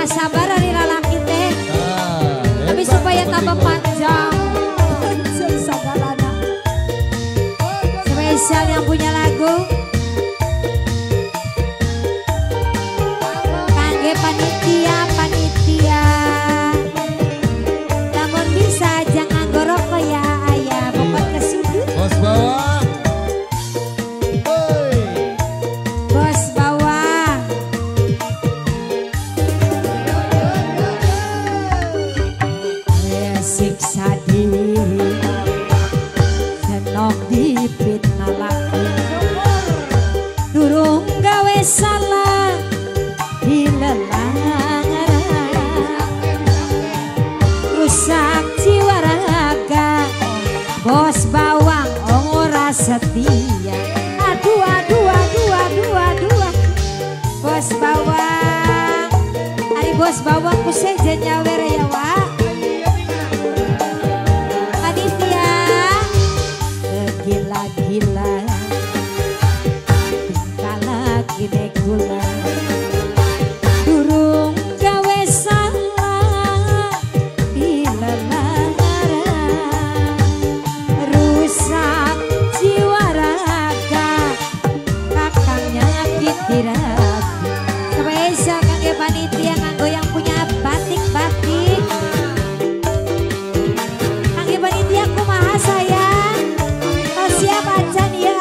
Sabar hari lalaki teh. Tapi supaya tambah panjang. Spesial yang punya lagu. Kangge panitia, panitia. Namun bisa jangan gorok ya ayah, pokok ke sudut. Bos bawang. Bos bawang. Siksa diri, senok dipitnah laki. Durung gawe salah dilelang. Rusak jiwa raga, bos bawang ora setia. Aduh aduh aduh aduh aduh. Bos bawang, ari bos bawang ku sejen nyawer ya wa. Panitia gila-gila, tingkah lagi gula. Durung gawe salah dilelara. Rusak jiwa raga, kakang nyakiti ragu. Spesial kangge panitia nganggo yang punya batik-batik. Kangge panitia kumaha sayang? Oh, siap acan ya.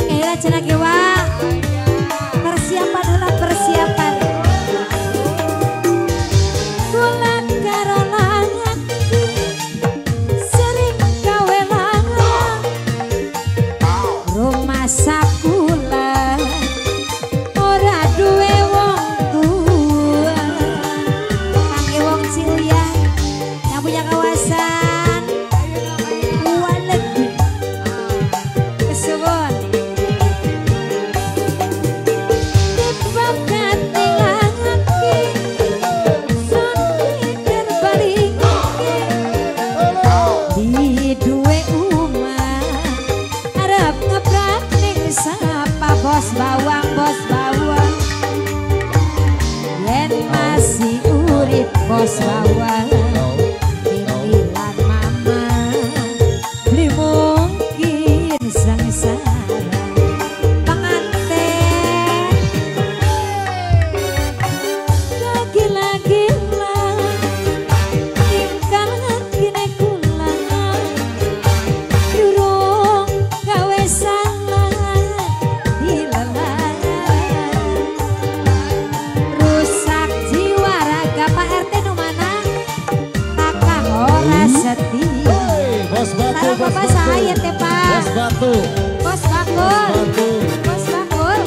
Kira cenah ge wa. Persiapan heula persiapan. Kula karo laki sering gawe lara. Rumah sakula ora duwe wong tua. Kangge wong Ciuyan yang punya kawasan Walegi. Kesuwun. Bos bawang, bos bawang, yen masih urip bos bawang, pimpinan mama beli mungkin sengsara. Pengantin gila-gila, tingkah kini kula, durung gawe salah. Rusak jiwa raga. Pak RT nu mana? Kakang ora setia. Bos batu, Taruh bos bapak batu. saya teh Pak. Bos batu. Bos bakul. Batu. Bos bakul.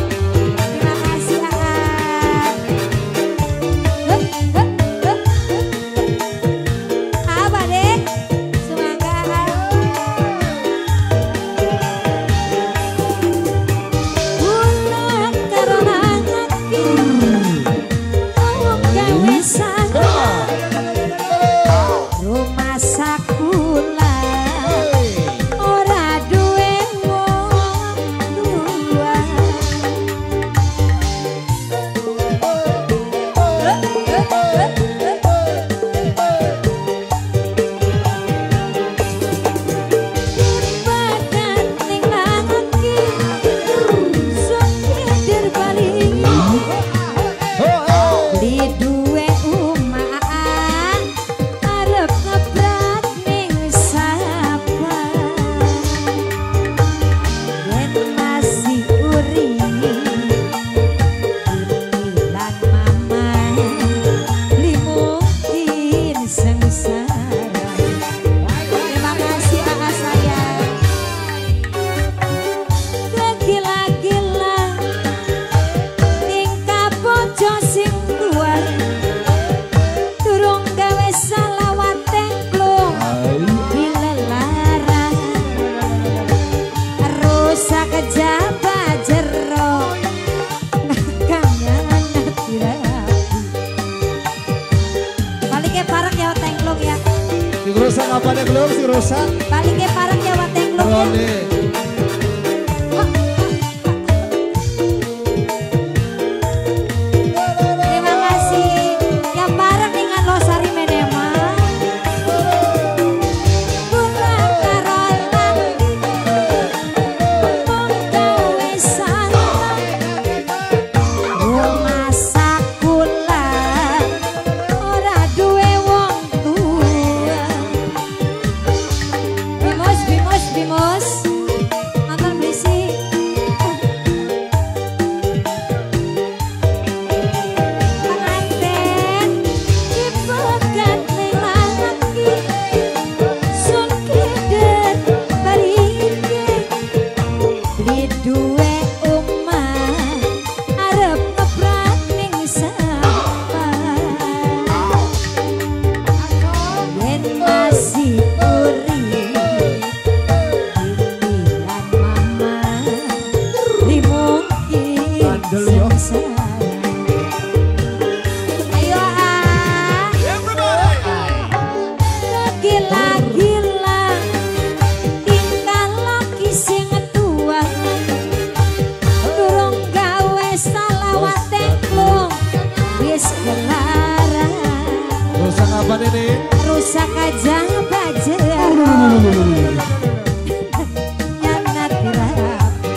Terima kasih Aa. Hup, hup, hup, hup. Apa deh? Sumangga. Kula karo laki wong gawe salah. Rumah sakula ora duwe wong tua. Dipakan ning laki sun kidir bali. Beli duwe omah arep ngebrak ning sapa. Yen masih urip pimpinan mama beli mungkin sengsara. Terima kasih Aa sayang. Gila-gila tingkah bojo sing tua, durung gawe salawat tengklung dilelara. Rusak jaba jero, kakang ngerti rapi. Baliknya parek ya tengklung ya. Sing rusak apane belum sing rusak? Baliknya parek ya wa tengklung ya. Rone. Hah, hah, hah.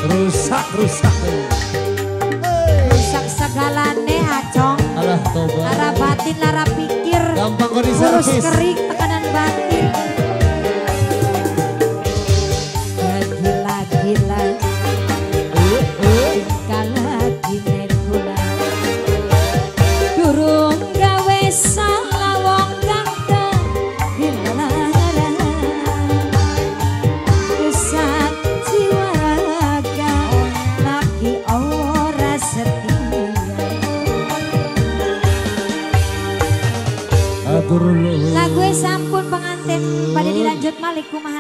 Rusak, rusak. Rusak segalane acong. Alah toba. Lara batin, lara pikir. Gampang kok diservis. Urus kering tekanan batin. Gila-gila. Lagi negula. Durung gawe salah wong ganteng. Gila. Rusak jiwa raga. Laki ora setia. Atur Lagu sampun pengantin pada dilanjut malik kumaha.